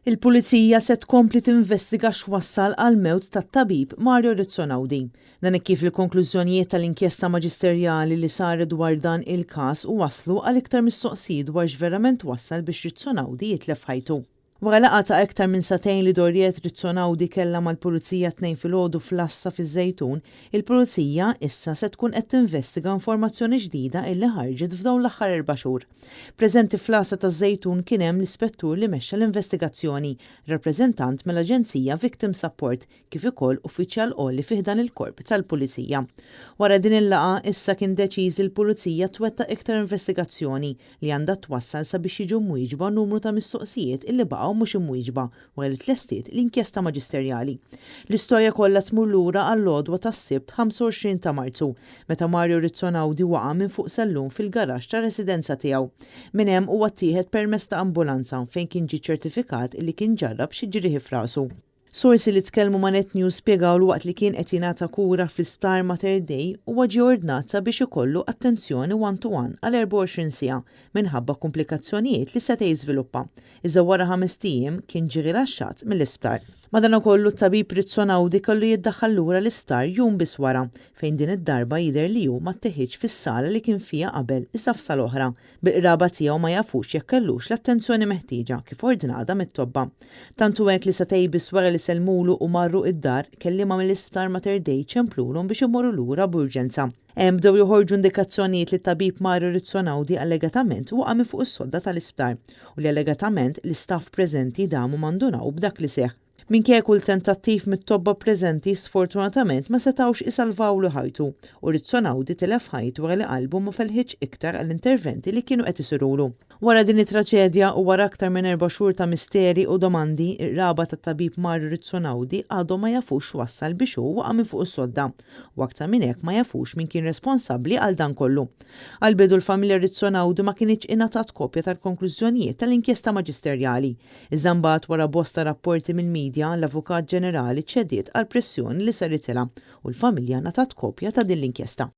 Il-Pulizija se tkompli tinvestiga x'wassal għall-mewt tat-tabib Mario Rizzo Naudi. Dan hekk kif il-konklużjonijiet tal-inkjesta maġisterjali li saret dwar dan il-każ wasslu għal iktar mistoqsijiet dwar x'verament wassal biex Rizzo Naudi jitlef ħajtu. Wara laqgħa ta' iktar minn sagħtejn li Doriette Rizzo Naudi kellha mal-Pulizija t-Tnejn filgħodu fl-Għassa fiż-Żejtun, il-Pulizija issa se tkun qed tinvestiga informazzjoni ġdida illi ħarġet f'dawn l-aħħar erba' xhur. Preżenti fl-Għassa taż-Żejtun kien hemm l-Ispettur li mexxa l-investigazzjoni, rappreżentant mill-Aġenzija Victim Support kif ukoll uffiċjal għoli fi ħdan il-Korp tal-Pulizija. Wara din il-laqgħa, issa kien deċiż li l-Pulizija twettaq iktar investigazzjoni li għandha twassal sabiex jiġu mwieġba numru ta' mistoqsijiet illi baqgħu mhux imwieġba wara li tlestiet l-inkjesta maġisterjali. L-istorja kollha tmur lura għall-għodwa tas-Sibt 25 ta' Marzu, meta Mario Rizzo Naudi waqa' minn fuq sellum fil-garaxx tar-residenza tiegħu. Minn hemm huwa ttieħed permezz ta' ambulanza fejn kien ġie ċċertifikat li kien ġarrab xi ġrieħi f'rasu. Sorsi li tkellmu ma' Net News spjegaw li waqt li kien qed jingħata kura fl-Isptar Mater Dei, huwa ġie ordnat sabiex ikollu attenzjoni one to one għal 24 siegħa minħabba kumplikazzjonijiet li seta' jiżviluppa. Iżda wara ħamest ijiem kien ġie rilaxxat mill-isptar. Madanakollu t-tabib Rizzo Naudi kellu jiddaħħal lura l-isptar jum biss wara, fejn din id-darba jidher li hu ma tteħidx fis-sala li kien fiha qabel iżda f'sala oħra, bil-qraba tiegħu ma jafux jekk kellux l-attenzjoni meħtieġa kif ordnata mit-tobba. Tant hu hekk li sagħtejn biss wara li sellmulu u marru id-dar, kelliema mill-isptar Mater Dei ċemplulhom biex imorru lura b'urġenza. Hemm bdew joħorġu indikazzjonijiet li t-tabib Mario Rizzo Naudi allegatament waqa' minn fuq is-sodda tal-isptar u li allegatament l-istaff preżenti damu ma ndunaw b'dak li seħħ. Minkejja kull tentattiv mit-tobba preżenti sfortunatament ma setgħux isalvawlu ħajtu u Rizzo Naudi tilef ħajtu wara li qalbu ma felħitx iktar għall-interventi li kienu qed isirulu. Wara din it-traċedja u wara aktar minn erba' xhur ta' misteri u domandi, il-qraba tat-tabib Mario Rizzo Naudi għadhom ma jafux x'wassal biex hu waqa' minn fuq is-sodda u aktar minn hekk ma jafux min kien responsabbli għal dan kollu. Għall-bidu l-familja Rizzo Naudi ma kinitx ingħatat kopja tal-konklużjonijiet tal-inkjesta maġisterjali. Iżda mbagħad wara bosta rapporti mill-media, l-Avukat Ġenerali ċediet għall-pressjoni li saritilha u l-familja ngħatat kopja ta' din l-inkjesta.